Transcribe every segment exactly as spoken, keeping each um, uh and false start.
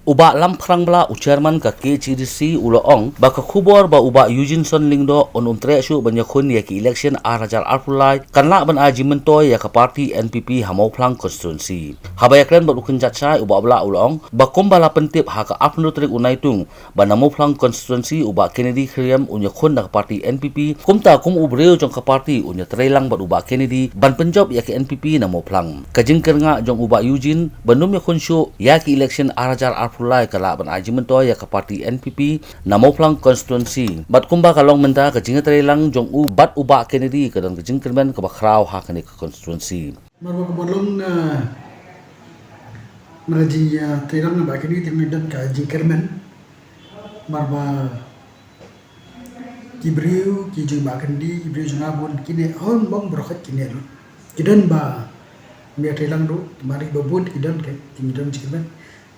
U Bah Lamphrang Blah, u Chairman ka K H A D C, u la ong ba ka khubor ba u Bah Eugeneson Lyngdoh un ym treh shuh ban ïakhun ïa ki election ar hajar arphew lai kan lah ban ai jingmyntoi ïa ka party N P P ha Mawphlang constituency. Haba ïakren bad u kynjat shai, u Bah Blah u la ong ba kumba la pyntip ha ka arphew tarik u Naitung ba na Mawphlang constituency u Bah Kennedy Khyriem un ïakhun na ka party N P P, kumta kum u briew jong ka party un ïatreilang bad u Bah Kennedy ban pynjop ïa ka N P P na Mawphlang. Ka jingkyrngah jong u Bah Eugene ban ym ïakhun shuh ïa ki election ar hajar arphew lai ka lah ban ai jingmyntoi ïa ka party N P P na Mawphlang constituency. Bad kumba ka long mynta, ka jingïatreilang jong u bad u Bah Kennedy ka don ka jingkyrmen kaba khraw ha kane ka constituency. Namar ba kaba long, eh, namar jingïatreilang na Bah Kennedy te ngi don ka jingkyrmen. Namar ba ki briew, ki jong Bah Kennedy, ki briew jong nga bun kine, hon bang baroh kine lut. Ki don ba ym ïatreilang ruh, namar ba bun ki don, ki, ki don jingkyrmen.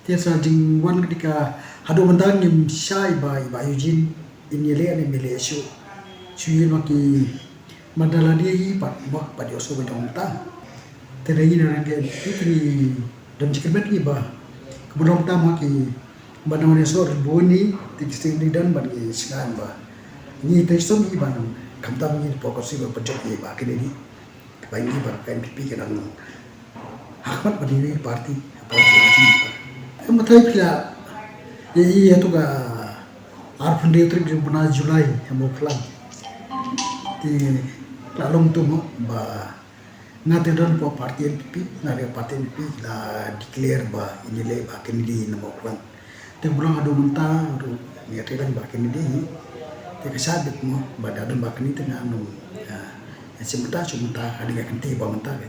Te sa jingwan ka dei ka haduh mynta ngim shai ba i Bah Eugene in ïaleh ne ym ïaleh shuh. Shu ïa ma ki, ma da lade hi pat, bok pat ïoh shuh ba jong mynta. Te da ngi na rangbah te ngi don jingkyrmen ngi ba kaba long mynta ma ki, ba na wan ïoh shuh rit bun ngi, te ki sting ngi don ban ngi sngap ba ngi te sum ngi ban khamtam ngi por ko si ba pynjop ngi ba kine ngi. Ba ngi ba ka N P P ka dang ha khmat ba ngi party, party. Em, matai phi la, ïa, ïa, ïa tu ka arphew hynriew tarik jong bnai July ha Mawphlang. Te la long tu mo ba nga te don po party N P P, nga te party N P P la declare ba ini le ba Kennedy na Mawphlang. Te ba long haduh mynta ruh ngi ïatreilang ba Kennedy hi. Te ka shah bit mo ba da don ba Kennedy te nga nym, ah, ïa shi mynta, shi mynta, hadien ka kynti ba mynta ka.